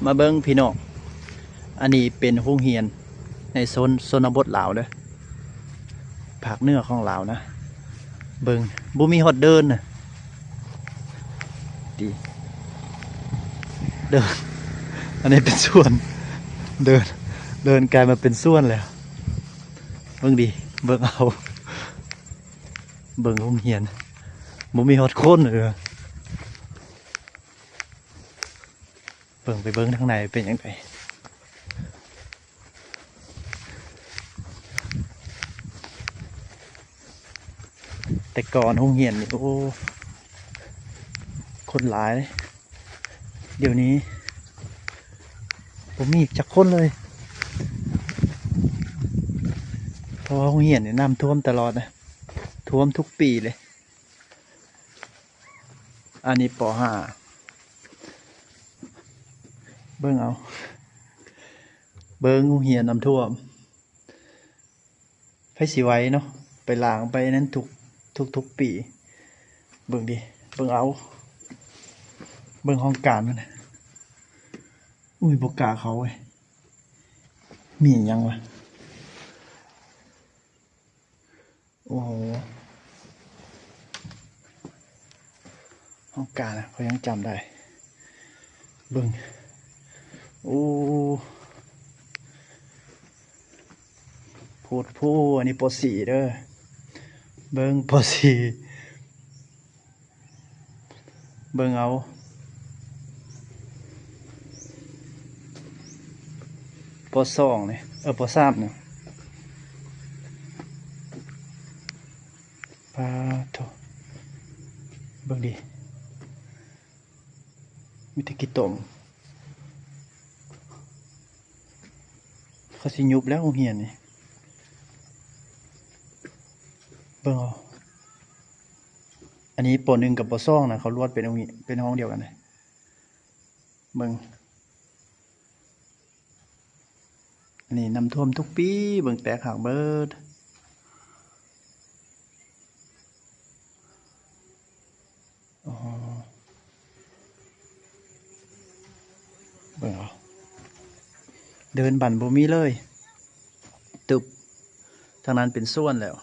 ມາເບິ່ງພີ່ນ້ອງ ອັນນີ້ເປັນໂຮງຮຽນໃນຊົນ ຊົນນະບົດລາວເດີ້ ພາກເໜືອຂອງລາວນະ. ເບິ່ງ ບໍ່ມີຮອດເດີ່ນນະ ເດີ່ນ ອັນນີ້ເປັນສວນ ເດີ່ນ ເດີ່ນກາຍມາເປັນສວນແລ້ວ. ເບິ່ງດີ ເບິ່ງເອົາ ເບິ່ງໂຮງຮຽນ ບໍ່ມີຮອດຄົນເດີ້. ເບິ່ງ ໄປເບິ່ງທາງໃນເປັນຈັ່ງໃດ. ແຕ່ກ່ອນໂຮງຮຽນນີ້ ໂອ້ ຄົນຫຼາຍເດ້ ດຽວນີ້ບໍ່ມີຈັກຄົນເລີຍ ເພາະວ່າໂຮງຮຽນນີ້ນ້ຳຖ້ວມຕະຫຼອດນະ ຖ້ວມທຸກປີເລີຍ. ອັນນີ້ ປໍຫ້າ ເບິ່ງເອົາ ເບິ່ງໂຮງຮຽນນ້ຳຖ້ວມ ໃຜຊິໄຫວເນາະ ໄປລ້າງໄປນັ້ນທຸກ ທຸກໆປີ. ເບິ່ງດິ ເບິ່ງເອົາ ເບິ່ງຫ້ອງການມັນ ອຸ້ຍ ບໍ່ກ້າເຂົ້າເວີຍ ມີຫຍັງວະ? ໂອ້ໂຫ ຫ້ອງການນະ ຂ້ອຍຍັງຈຳໄດ້ ເບິ່ງ ໂອ້ ໂພດໂພ. ອັນນີ້ ປໍສີ່ ເດີ້ ເບິ່ງ ປໍສີ່ ເບິ່ງເອົາ ປໍສອງນີ້ ເອີ ປໍສາມນີ້ ປາໂທ້ ເບິ່ງດິ ມີແຕ່ຂີ້ຕົມ. ເຂົາຊິຍຸບແລ້ວໂຮງຮຽນນີ້ ເບິ່ງເອົາ. ອັນນີ້ ປໍໜຶ່ງ ກັບ ປໍສອງ ນະ ເຂົາລວດເປັນໂຮງຮຽນ ເປັນຫ້ອງດຽວກັນເດ້ ເບິ່ງ ອັນນີ້ນ້ຳຖ້ວມທຸກປີ ເບິ່ງແຕກຫັກເບິດ. ອໍ ເບິ່ງເອົາ ເດີ່ນບັນບໍ່ມີເລີຍ ຕຶບ ທາງນັ້ນເປັນສວນແລ້ວ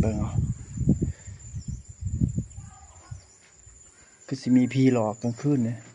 ເບິ່ງເອົາ ຄືຊິມີຜີຫຼອກກາງຄືນເດ.